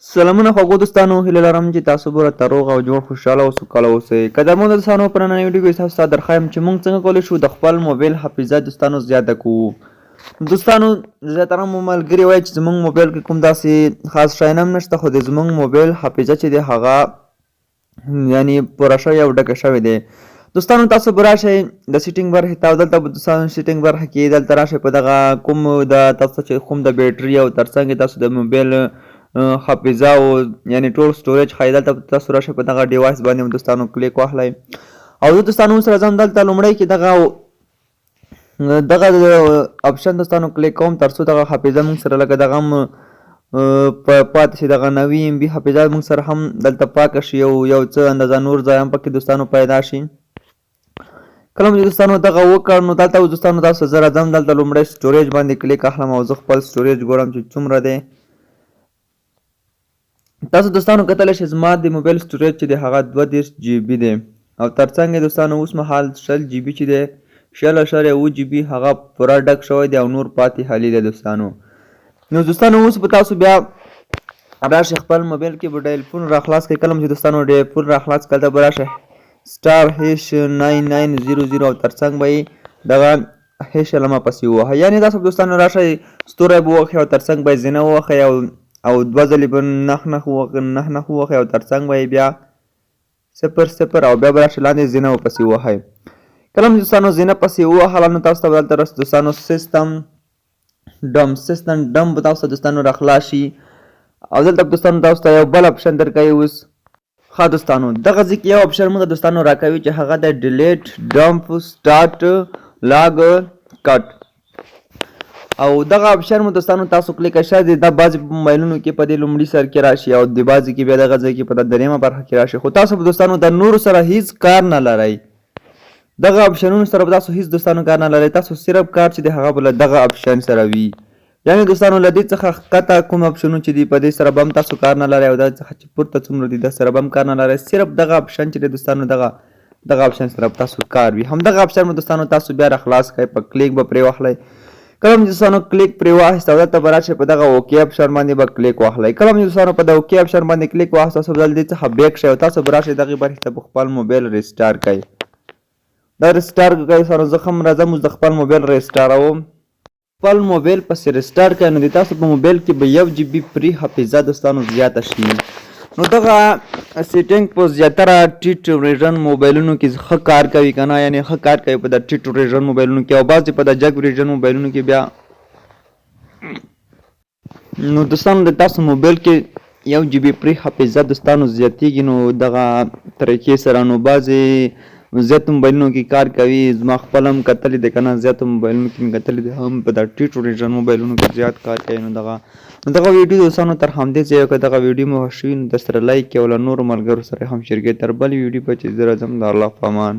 سلامونه خوږو دوستانو، هیله لرم چې تاسو به راته روغ او جوړ، خوشحاله او سوکاله اوسئ. قدرمنو دوستانو، په نننۍ ویډیو کې تاسو ته درښایم چې موږ څنګه کولی شو د خپل موبایل حافظه دوستانو زیاته کړو. دوستانو، زیاتره مو ملګري وایي چې زموږ موبایل کې کوم داسې خاص شی هم نشته، خو د زموږ موبایل حافظه چې دی هغه یعنی پوره شوی او ډکه شوې دی. دوستانو، تاسو به راشئ د سیټینګ برخې ته او دلته به دوستانو سیټینګ برخه کې دلته راشئ په دغه کوم د تاسو چې کوم د بیټري او ترڅنګ تاسو د موبایل حافظه او یعنی ټول سټوریج ښایي، دلته تاسو راشئ په دغه ډیوایس باندې دوستانو کلیک واخلئ. او زه دوستانو اوس راځم دلته لومړی کې دغه اپشن دوستانو کلیک کوم، ترڅو دغه حافظه موږ سره لکه دغه هم پاتې شي، دغه 90 ایم بي حافظه موږ سره هم دلته پاکه شي او یو څه اندازه نور ځای هم پکې دوستانو پیدا شي. کله مې دوستانو دغه وکړ، نو دلته اوس دوستانو تاسو زه راځم دلته لومړی سټوریج باندې کلیک اخلم او زه خپل سټوریج ګورم چې څومره دی. تاسو دوستانو کتلی شئ، زما د موبایل سټوریج چې دی هغه 32 جي بي دی او ترڅنګ یې دوستانو اوس مهال 20 جي بي چې دی، 20.7 جي بي هغه پوره ډک شوی دی او نور پاتې خالي دی دوستانو. نو دوستانو، اوس به تاسو بیا راشئ خپل موبایل کې به ډایل فون را خلاص کړئ. کله چې دوستانو ډایل فون را خلاص کړئ، دلته به راشئ *#9900 او ترڅنګ به یې دغه هیش علامه پسې ووهئ. یعنې تاسو دوستانو راشئ، ستوری به ووهئ او ترڅنګ به یې زینه ووهئ او دوه ځلې به نخ نخ نخ نخ ووهئ او ترڅنګ به یې بیا 0 0 او بیا به راشئ لاندې زینه ورپسې ووهئ. کله چې دوستانو زینه پسې ووهله، نو تاسو ته به دلته راشي دوستانو سیستم ډم. سیستم ډم به تاسو ته دوستانو راخلاص شي او دلته دوستانو تاسو ته یو بل اپشن درکوي اوس. ښه دوستانو، دغه ځای کې یو اپشن موږ دوستانو راکوي چې هغه د ډیلیټ ډمپ سټارټ لاګ کټ او دغه اپشن مو دوستانو تاسو کلیک شئ. دا بعضې په موبایلونو کې په دې لومړي سر کې راشي او د بعضې کې بیا دغه ځای کې په دریمه برخه کې راشي، خو تاسو به دوستانو د نورو سره هیڅ کار نه لرئ. دغه اپشنونو سره به تاسو هیڅ دوستانو کار نه لرئ. تاسو صرف کار چې د هغه به له دغه اپشن سره وي. یعنی دوستانو، له دې څخه ښکته کوم اپشنونه چې دي، په دې سره به هم تاسو کار نه لرئ او دا څخه چې پورته څومره دي، دا سره به هم کار نه لرئ. صرف دغه اپشن چې دی دوستانو، دغه اپشن سره به تاسو کار وي. همدغه اپشن مو دوستانو تاسو بیا راخلاص کړئ، په کلیک به پرې واخلئ. کله چې دوستانو کلیک پرې واخیست او دلته به راشئ، په دغه اوکې اپشن باندې به کلیک واخلئ. کله چې دوستانو په دغه اوکې اپشن باندې کلیک واخیست، تاسو به دې څخه بیک شئ او تاسو به راشئ دغې برخې ته، په خپل موبایل ریسټار کړئ. دا ریسټار کړئ سره زه هم راځم اوس د خپل موبایل ریسټاروم. خپل موبایل پسې ریسټارټ کړئ، نو د تاسو په موبایل کې به 1 جي بي فري حافظه دوستانو زیاته شي. نو دغه سیټینګ په زیاتره ټیټ ورژن موبایلونو کې ښه کار کوي که نه، یعنې ښه کار کوي په د ټیټ ورژن موبایلونو کې او بعضې په د جګ ورژن موبایلونو کې بیا. نو دوستانو، د تاسو موبایل کې 1 جي بي فري حافظه دوستانو زیاتیږي. نو دغه طریقې سره نو بعضې زیاتو موبایلونو کې کار کوي. زما خپل هم کتلې دی که نه، زیاتو موبایلونو کې مې کتلې دی، هم په دا ټیټ ورژن موبایلونو کې زیات کار کوي. نو دغه ویډیو دوستانو تر همدې ځایه. که دغه ویډیو مو خوښ شوي، نو در سره لایک او له نورو ملګرو سره هم شریک کړئ. تر بلې ویډیو به چې زه راځم، د الله په امان.